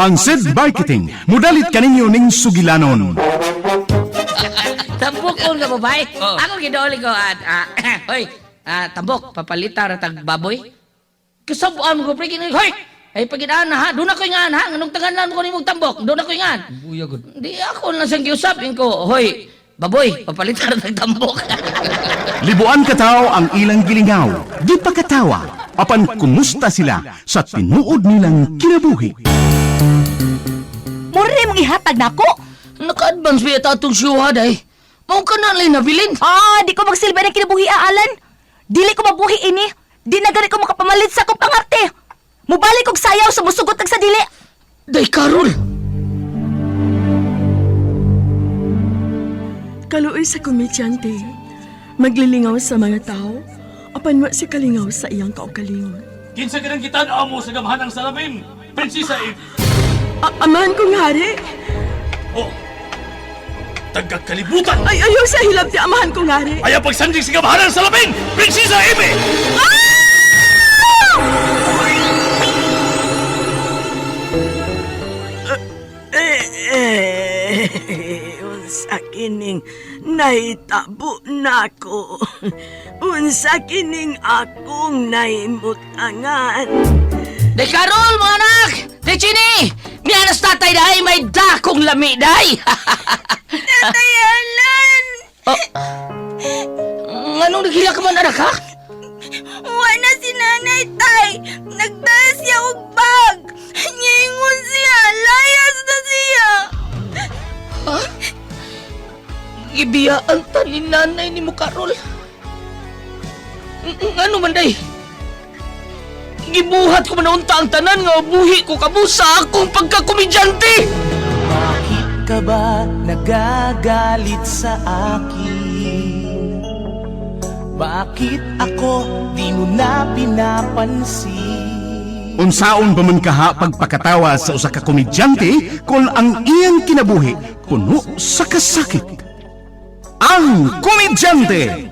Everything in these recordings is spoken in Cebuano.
Ang SED Marketing, mudalit kaninyo ning sugilanon. Tambok ko nga babae. Ako gidooli ko at hoy, tambok papalita ra tag baboy. Kasabuan ko pre kini hoy. Ay pagidaan na ha, doon ako ingan ha, nganong tanganan ko nimong tambok, doon ako ingan. Buya gud. Di ako lang siyang giusap ko, hoy, baboy, papalita ra tag tambok. Libuan kataw ang ilang gilingaw, di pa katawa, apan kumusta sila sa tinuod nilang kinabuhi. Mura mong ihatag nako. Naka-advance ba yata atong siyuha day? Mao ka na lang nabilin. Ah, di ko magsilbi ng kinabuhi Alan. Dili ko mabuhi ini. Di na gani ko makapamalit sa akong pangarte. Mubalik og sayaw sa musugot ag sa dili. Day Karol. Kaluoy sa komedyante. Maglilingaw sa mga tao, apan wa si kalingaw sa iyang kaugalingon. Kinsa ka nang gitan-aw mo sa gamhan ng salamin, Prinsesa Eve? Amahan kong hari! Oh, tagakalibutan! Ay, ayaw sa hilabti, amahan kong hari! Ayaw pagsanding sa gamhan ng salamin, Prinsesa Eve! Eh, unsa kining nahitabo nako. Unsa kining akong nahimutangan. Day Karol, mga anak! Day Chini! Mianas tatay day, may dakong lami day! Tatay Alan! Oh. Nganong naghila ka man anak ha? Wa na si nanay tay. Nagdala siya og bag. Niingon siya, layas na siya. Gibiyaan ta ni nanay ni mo Karol. Ngano man day? Gibuhat ko man unta ang tanan nga buhi ko kamo sa akong pagkakomedyante! Bakit ka ba nagagalit sa akin? Bakit ako di mo na pinapansin? Unsaon ba man kaha pagpakatawa sa usa ka komedyante kung ang iyang kinabuhi puno sa kasakit? Ang Komedyante!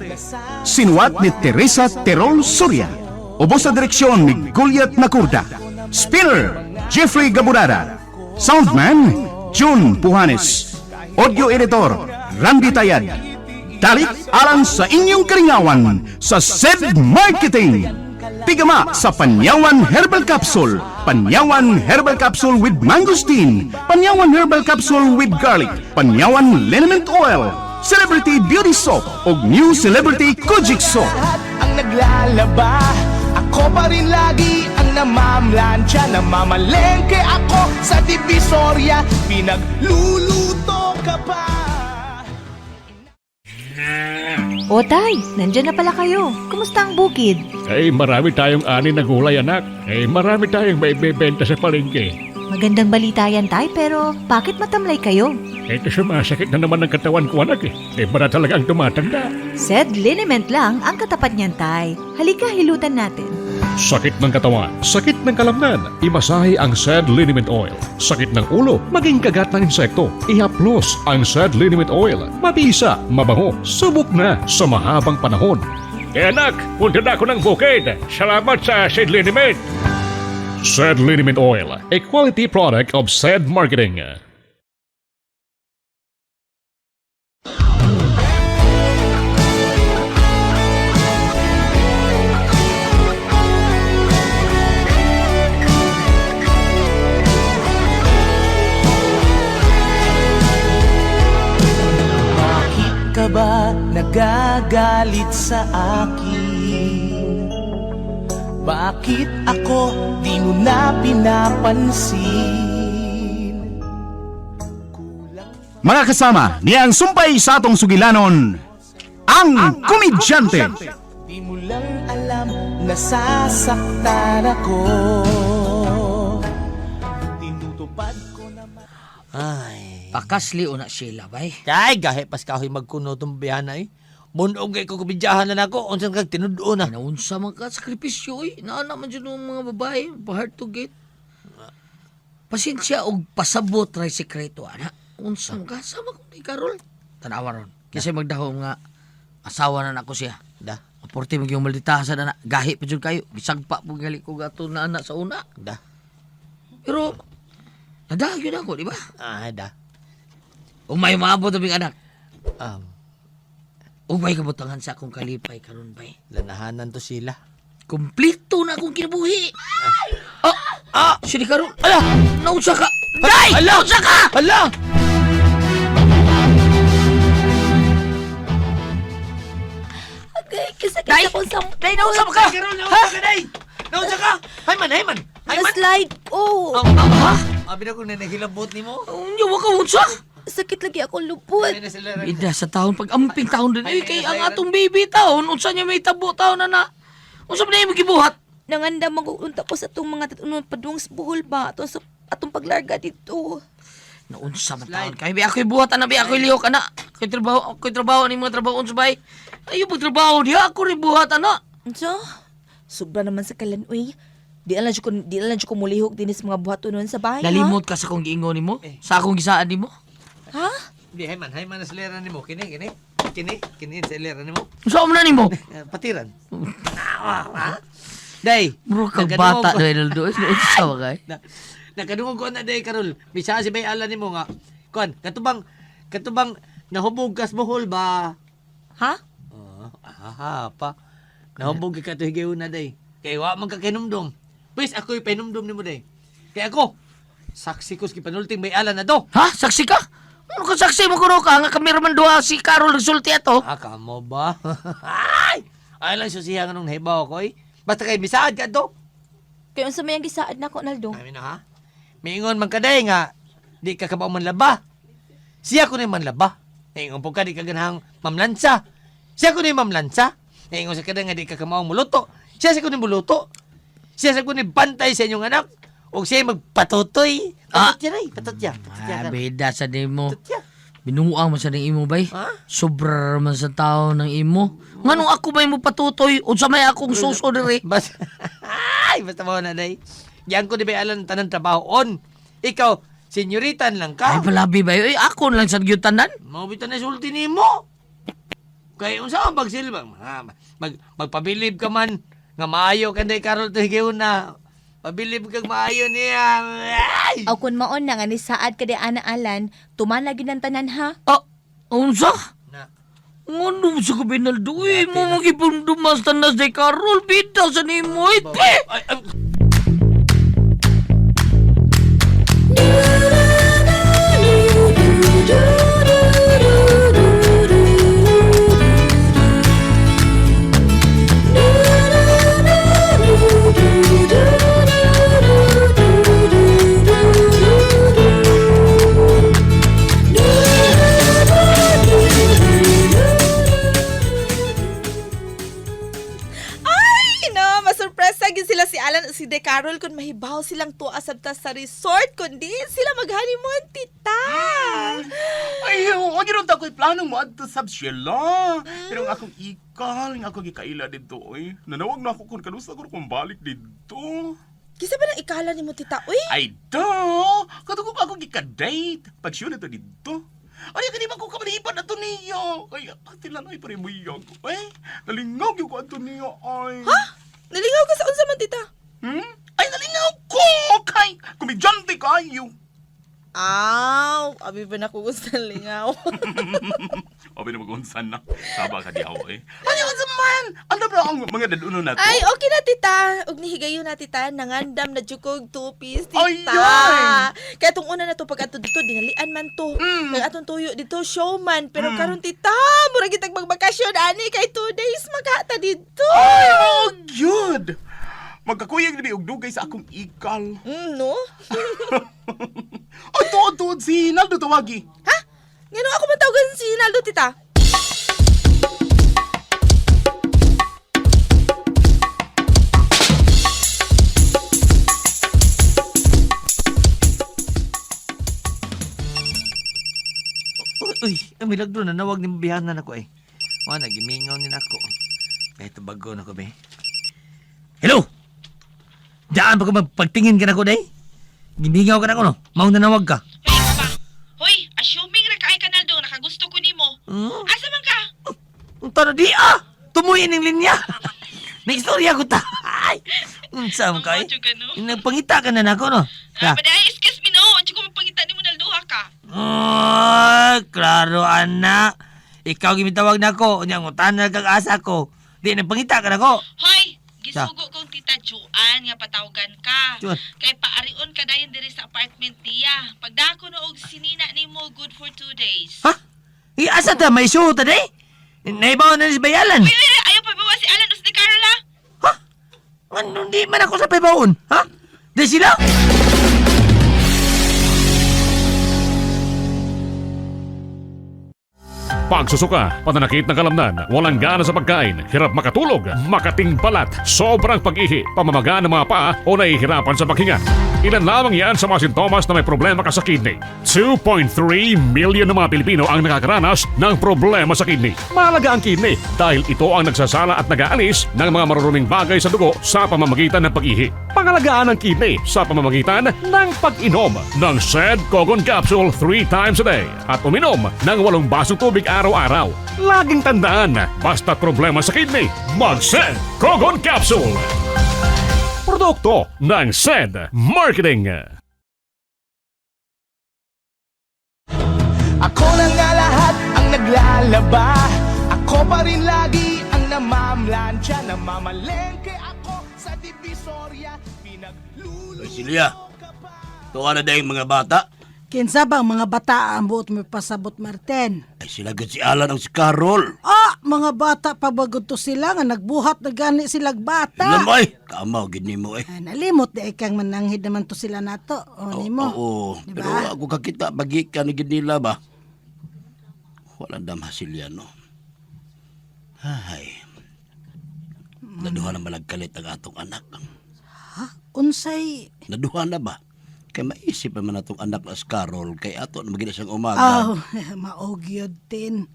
Sinuwat ni Teresa Terol Soria. Ubos sa direksyon ni Goliath Nakurda. Spinner, Jeffrey Gaburada. Soundman, June Puhanes. Audio editor, Randy Tayad. Dalit alang sa inyong karingawan sa SED Marketing. Tigama sa Panyawan Herbal Capsule, Panyawan Herbal Capsule with Mangosteen, Panyawan Herbal Capsule with Garlic, Panyawan Liniment Oil, Celebrity Beauty Soap ug New Celebrity Kojic Soap. Lahat ang naglalaba, ako pa rin lagi ang namamlansya. Namamalengke ako sa Divisoria, pinagluluto ka pa. O tay, nandyan na pala kayo. Kumusta ang bukid? Eh, marami tayong ani na gulay, anak. Eh, marami tayong maibebenta sa palengke. Magandang balita yan tay, pero bakit matamlay kayo? Eh, kasi masakit na naman ang katawan ko, anak. Eh, eh para talaga ang tumatanda. Said liniment lang ang katapat niyan tay. Halika, hilutan natin. Sakit ng katawan, sakit ng kalamnan, imasahe ang Sad Liniment Oil. Sakit ng ulo, maging kagat ng insekto, ihaplos ang Sad Liniment Oil. Mabisa, mabango, subok na sa mahabang panahon. Eh anak, punta na ako ng bukid. Salamat sa Sad Liniment. Sad Liniment Oil, a quality product of Sad Marketing. Bakit ka ba nagagalit sa akin? Bakit ako di mo na pinapansin? Mga kasama, niyang sumpay sa atong sugilanon, ang Komedyante! Di mo lang alam nasasaktan ako. Tinutupad ko naman. Ay. Pakasli o na Sheila, bay. Kay gahi pas kahoy magkuno tong biyana eh. Munog kay ko kubidyahan na nako unsa kag tinud-o na. Naunsa man ka sakripisyo oy. Naana man jud ang mga babae, pa hard to get. Pasensya og pasabot ray sekreto ana. Unsa man ka sama ko ni Karol. Tanawa ron. Kasi magdahom nga asawa na nako siya. Da, Aporte magyung maldita sa na gahi pa jud kayo. Gisagpa po gali ko gato na anak sa una. da. Pero Nada, yun ako, di ba? Ah, da. Umay maabot ang anak. Umay kabutangan sa akong kalipay karon bay. Lanahanan to sila. Kumplito na akong kinabuhi. Ah! Ah! Sini karon. Ala! Naunsa ka! Day! Ala! Naunsa ka! Ala! Agay, kasakit Day! ako sa Day, naunsa ba ka? Karol, naunsa ka, day! Naunsa ka! Hay man, hay man! Hay man! Na-slide ko. Ha? Abi na kung nanahilabot ni mo. Unya wa ka unsa? Sakit lagi akong lupot. Ay, na sila rin. Bida sa taon pag amping taon din eh, kay ang atong baby taon unsa niya may tabo taon na na. Unsa man imong gibuhat? Nanganda maguunta ko sa atong mga tatunon padung sa buhol ba atong sa atong paglarga dito. Naunsa man taon kay bi ako'y buhat ana bi ako'y lihok ana. Ako'y trabaho ni mga trabaho unsa bay. Ayo pag trabaho diha ako rin buhat ana. Unsa? Sobra naman sa kalanoy. Di lang jud ko mulihok dinhi sa mga buhatonon sa bahay. ha? Nalimot ka sa akong giingon nimo? Sa akong gisaan nimo? Ha? Di, hay man, hay man na sila rin nimo. Kini, kini. Kini, kini sa ilera nimo. Unsa man na nimo? Eh, Patiran. Ah, Day! Bro, kag nagkadungog bata ko- na Ronaldo. Unsa ba kay? Na, nakadungog ko na day Karol. Bisa si bay ala nimo nga. Kon, katubang katubang nahubog kas buhol ba? Ha? Oh, aha pa. Nahubog ka to higayon na day. Kay wa man ka kinumdum. Pwes ako'y painumdum nimo day. Kay ako saksi ko sa gipanulting may ala na do. Ha? Saksi ka? Ano ka saksi mo kuno ka? Nga kami raman duha si Carol nagsulti ato. Ah, kamo ba? Ay! Ay lang susiha nga nung nahibaw ko eh. Basta kay bisaad ka do. Kay unsa may ang gisaad nako Naldo? Amin na ha. Miingon man kaday nga di ka kabaw manlaba. Siya ko ni manlaba. Niingon po ka di ka ganahang mamlansa. Siya ko ni mamlansa. Niingon sa kaday nga di ka kamaong muluto. Siya sa ko ni muluto. Siya sa ko ni bantay sa inyong anak. O siya magpatutoy. Ah. Patutya na eh. Patutya. Patutya Ah, ka. bida sa nimo. Patutya. Binuang man sa ning imo bay. Ha? Sobra man sa tao ng imo. Nganong ako may mo patutoy? Unsa may akong suso diri? Basta, ay, basta mo na day. Diyan ko di ba alam tanan trabaho on. Ikaw, senyoritan lang Ay ka. palabi bay. Ay ako na lang sa gyud tanan. Mabita na sulti nimo. Kay unsa ang pagsilbang? Ha, magpabilib ka man nga maayo kanday Karol to higayon na. Pabilib kag maayo niya. Ay! Aw kun maon na nga ni saad ka di ana Alan, tumana gyud ang tanan ha. Ah, unsa? Na. Ngano sa ka Binaldo? Eh, mo magipong dumas tanas day Carol. Bida sa nimo. Eh, te! Ay, ay, Ay, no, masurpresa gid sila si Alan at si De Carol kung mahibaw silang tuwa sabta sa resort kundi sila mag-honeymoon, tita. Ay, wag yun ako'y plano mo adto sa Sheila. Pero ang akong ikal, ang akong gikaila dito, oy. Nanawag na ako kung kanusa ko kung balik dito. Kisa ba nang ikala nimo, tita? Uy, Ay, do! Katuko pa ako gika-date. Pag siya na to dito. Ay, kani ba ko kamalipan na to niyo? Ay, atila na ay parimuyag. Eh, nalingaw yung ko ato niyo, ay. ha? Nalingaw ka sa unsa man, tita? Hmm? Ay, nalingaw ko! Kay, kumidyante kayo. Aw, abi ba na ko gusto lingaw? Abi na mag-unsan na. Saba ka di ako eh. Ano unsa man? Ano ba ang mga daduno na to? Ay, okay na, tita. Ug nihigayon na, tita. Nangandam na jukog two-piece, tita. Ay, ay! Kaya itong una na to, pag ato dito, dinalian man to. Kaya atong tuyo dito, showman. Pero karon tita, murag itag magbakasyon, ani, kay 2 days makata dito. Ay, oh, good! Magkakuyag na og dugay sa akong ikal. No? Ay, tuod, tuod, si Naldo tawagi. Ha? Ngano ako matawagan si Naldo, tita? Uy, uy, ang milagro na nawag ni bihanan ako eh. Wa nagimingaw ni nako. Kahit bago na ko be. Hello. Daan pa ko magpagtingin ka nako day. Gimingaw ka nako no. Mao na nawag ka. Hoy, ikaw ba? Hoy, assuming ra kaay ka, Naldo, nakagusto ko nimo. Hmm? Asa man ka? Unta na di ah! Tumuy ning linya. Naistorya ko ta. Ay, unsa man kay? Ang ka, no? Nagpangita ka na nako no. Ah, but ay, excuse me no. Unsa ko Klaro, anak. Ikaw gimitawag na ko. Unya, ngutan na kag asa ko. Di, nagpangita ka na ko. Hoy, gisugo kong Tita Juan nga patawagan ka. Juan. Kay paarion ka dayon diri sa apartment niya. Pagdako na og sinina nimo good for 2 days. Ha? Asa ta? May issue ta, day? Naibaw na ni si Bayalan. Uy, uy, ayaw pa bawa si Alan o si Carol ha? Ha? Ano, di man ako sa paybaon. Ha? Di sila? Pagsusuka, pananakit ng kalamnan, walang gana sa pagkain, hirap makatulog, makating balat, sobrang pag-ihi, pamamaga ng mga paa o nahihirapan sa paghinga. Ilan lamang yan sa mga sintomas na may problema ka sa kidney. 2.3 million na mga Pilipino ang nakakaranas ng problema sa kidney. Mahalaga ang kidney dahil ito ang nagsasala at nag-aalis ng mga maruruming bagay sa dugo sa pamamagitan ng pag-ihi. Pangalagaan ang kidney sa pamamagitan ng pag-inom ng Sed Kogon Capsule 3 times a day at uminom ng 8 basong tubig araw-araw. Laging tandaan, basta problema sa kidney, mag-Sed Kogon Capsule! Produkto ng Sed Marketing. Ako na nga lahat ang naglalaba. Ako pa rin lagi ang namamlansya. Namamalengke ako sa Divisoria. Pinagluluto Silya, ka pa. Tuwa na dahil mga bata. Kinsa ba ang mga bata ang buot mo pasabot, Martin? Ay sila gud si Alan ang si Carol. Ah, mga bata pa bagod to sila nga nagbuhat na gani silag bata. Lamay, kamaw gid nimo eh. Ah, nalimot di kang mananghid naman to sila nato. O nimo. Oo, Di pero ba? ako kakita bagikan ni gid nila ba. Wala dam hasilya no. Ay. Naduha na malagkalit ang atong anak. Ha? Unsay Naduha na ba? Kay maisip naman atong anak na si Carol kay ato na magina siyang umaga. Oh, maogyod tin.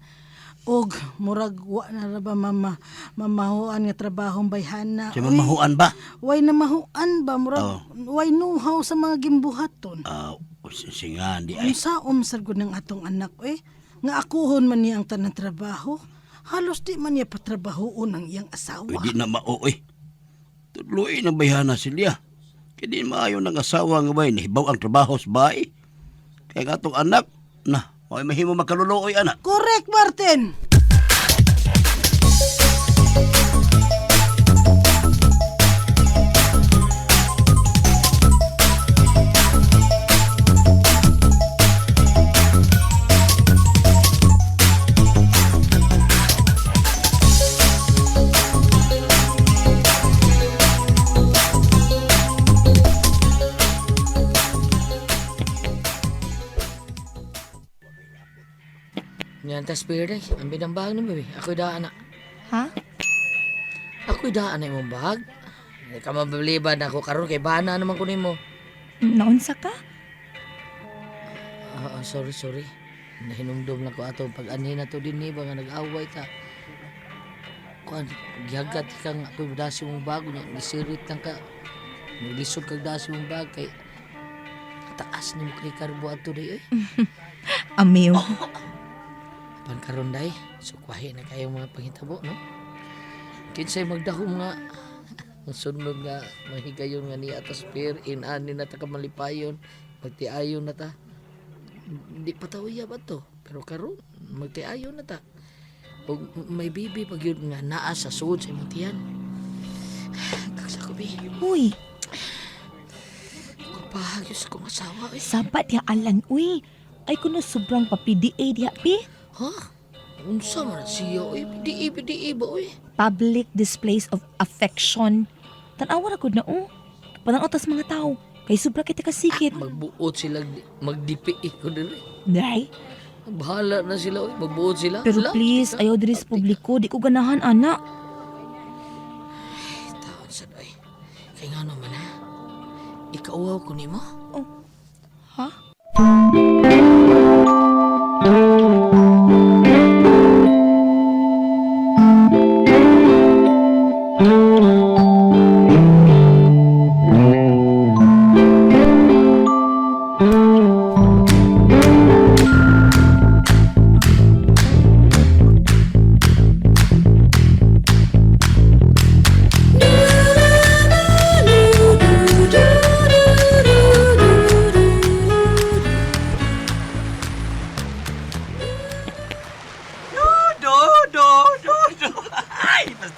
Og murag wa na ra ba mama mamahuan nga trabahong bayhana. Siya mamahuan ba? Way na mahuan ba murag Oh. way nuhaw sa mga gimbuhaton. Ah, singan di ay. Unsa umsar gud ng atong anak eh nga akuhon man niya ang tanang trabaho. Halos di man niya patrabahoon ang iyang asawa. Pwede na mao eh. Tudloy ng bayhana silya. Kaya di maayo ng asawa nga bay, nahibaw ang trabaho sa bahay. Kaya nga atong anak, na, may mahimo makaluluoy anak. Correct, Martin. Yan tas spirit eh. Ang bidang bag ni baby. Ako'y daan na. Ha? Ako'y daan na imong bag. Hindi ka mabiliban ako karon kay bana naman kunin mo. Naunsa ka? Ah, sorry, sorry. Nahinumdum na ko ato pag anhin na to din ni ba nga nag-away ta. Kuan, gihagat ka nga ako'y dasi mong bago niya. Gisirit lang ka. Maglisod kag dasi mong bag kay taas ni mo kay karbo ato day eh. Amiw. Pan karon day, so kwahi na kayo mga panghitabo, no? Kinsay magdahom nga ang sunod nga mahigayon nga niya ato spear inani na ta kamalipayon magtiayon na ta di pa ta uya ba to pero karon magtiayon na ta ug may bibi pag yun nga naa sa sud sa imong tiyan. Kaksa ko bi. Uy, Kapahag sa kong asawa eh. saba diha Alan, uy. Ay kuno sobrang pa-PDA diha, pi. Ha? Unsa man na siya oy? PDA PDA ba oy? Public displays of affection. Tanawa ra gud na, oh. Pananaw tas mga tao. Kay sobra kita kasikit. Magbuot sila, magdipi ko diri. Day. Bahala na sila, oy. Magbuot sila. Pero Wala. please, ayaw diri sa publiko. Di ko ganahan, ana. Ay, taon sa doy. Kay nga naman ha. Ikauaw ko nimo. Oh. Ha?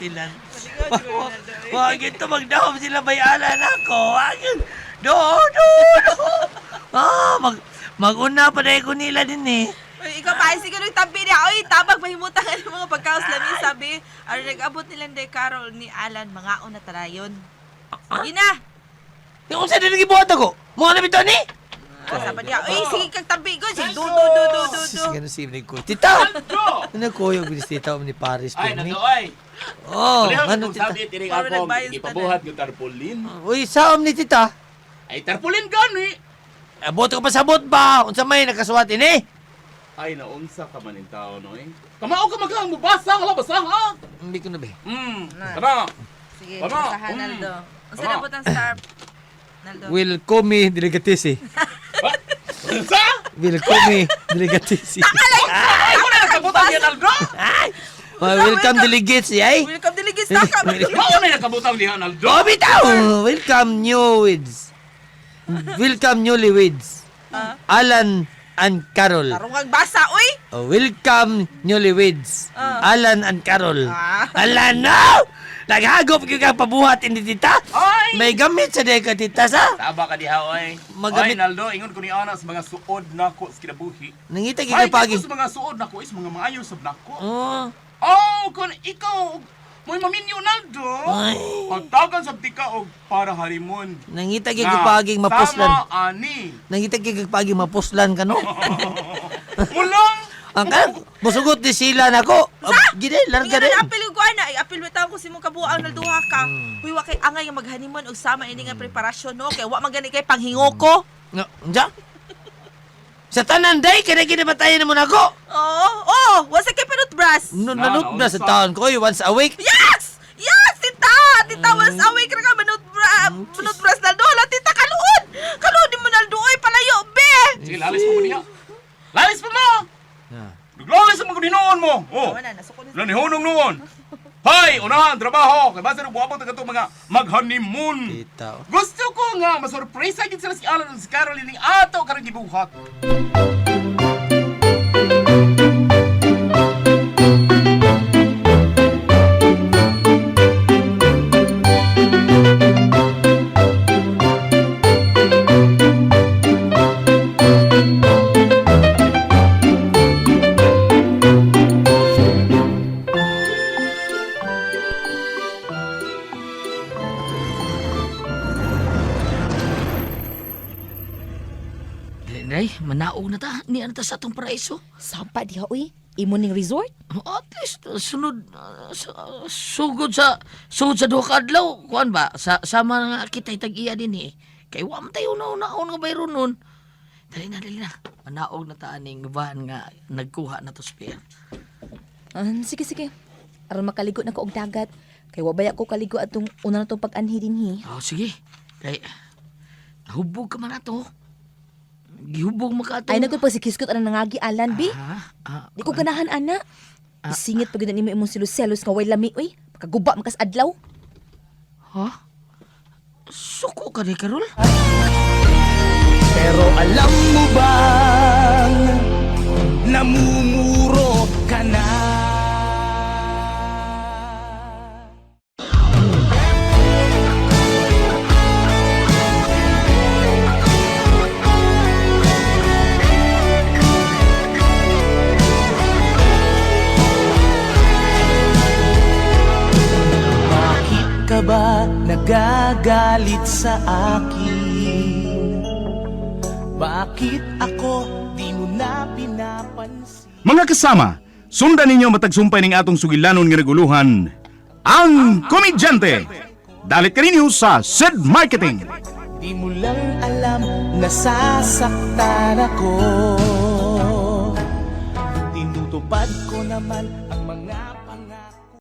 sila. Wag ito magdahom sila bayalan ako. Wag yun. Do, do, do. Ah, maguna pa dahil ko nila din eh. Uy, ikaw pa, siguro yung tabi niya. Uy, tabag, mahimutan ka ng mga pagkaos lami, sabi. Aron nag-abot nilang de Carol ni Alan, mga una tarayon. Sige na. Yung unsa din gibuhat ako? Mo na bitaw ni? Ah, sabi niya, uy, sige kag tabi ko. Sige, do, do, do, do, do, do. Sige, si Ibnig ko. Tita! Ano ko yung bilis tita ni Paris Ay, po ni? nando ay. Oh, Pareho ano kung tita? sabi tinig Para ako nagbayos gipabuhat ng tarpaulin. Uy, saom ni tita? Ay, tarpaulin gani. Abot ko pa sabot ba? Unsa may nakasuwat ini? Ay, naunsa ka man in tao, no eh. Kamao ka maghang mubasa, hala basa ha. Hindi ko na ba. Tara. Sige, Tama. basahan, Naldo. Unsa na po star? Naldo. Welcome delicatesi. Sa? Welcome delicatesi. Ay, wala na kabutang diyan, Aldo. Ay! Welcome delegates, ay. Welcome delegates na ka. Mao na nakabutang diyan, Aldo. Oh, bitaw! Welcome new weeds. Welcome newlyweds. Alan and Carol. Tarong kag basa, uy. Oh, welcome newlyweds. Alan and Carol. Ah. Alan, no! Naghagop gyud kang pabuhat ini tita. Ay! May gamit sa day ka tita sa. Taba ka diha, oy. Magamit- Oy, Naldo, ingon ko ni Ana sa mga suod nako sa kinabuhi. Nangita gyud Ay, ka pagi. kay sa mga suod nako is mga maayo sab nako. Oh. Oh, kung ikaw mo'y maminyo, Naldo. Ay. Pagtagan sab tika og para harimon. Nangita gyud ka paging mapuslan. Sama ani. Nangita gyud ka paging mapuslan ka no. Mulang Ang kan musugot ni sila nako. Gid larga Nga din. na apil ko ana, ay apil bitaw ko si mong kabuang nalduha ka. Huy wa kay angay nga maghaniman og sama ini nga preparasyon no kay wa man gani kay panghingoko. Nga, unsa? Sa tanan day kay ginabatayan mo nako. Oo, oh, wa sa kay panutbras. No, Na, nanot na sa naunsa. taon ko, oy, once a week. Yes! Yes, tita! Tita, once a week ra ka manutbras, manutbras naldo. Hala, tita, kaluod! Kaluod ni mo naldo, oy, palayo, be! Sige, lalis pa mo niya. Lalis pa mo! Naglalis mo noon mo. Oh. Wala na, nasuko na. Lanihunong noon. Hoy, unahan trabaho. Kay basta buwabot ka mga mag-honeymoon. Tita. oh. Gusto ko nga masurpresa gid sila si Alan ug si Caroline ning ato karon gibuhat. Dili, manaog na ta. Niya na ta sa atong paraiso. Sampa diha uy. Imo ning resort? At least sunod sugod sa duha ka adlaw kuan ba sa sama na nga kita tag-iya din eh. Kay wa man tayo una-unaon nga bayron nun. Dali na, dali na. Manaog na ta aning van nga nagkuha na to spare. Sige sige. Aron makaligo na ko og dagat. Kay wa baya ko kaligo atong una na tong pag-anhi dinhi. Oh, sige. Kay nahubog ka man ato. Gihubog mo ka ato. Ay nagud pag si Kiskot anang nangagi Alan bi. Ha? Ah, Di ko ganahan ana. Isingit pag nimo imong selos-selos nga way lami uy. Pakaguba makas adlaw. Ha? Suko ka ni Karol? Pero alam mo bang namumuro ka na? Bakit ka ba nagagalit sa akin? Bakit ako di mo na pinapansin? Mga kasama, sundan ninyo matagsumpay ning atong sugilanon nga naguluhan, ang Komedyante. Dalit kaninyo sa Sid Marketing. Di mo lang alam nasasaktan ako. Tinutupad ko naman ang mga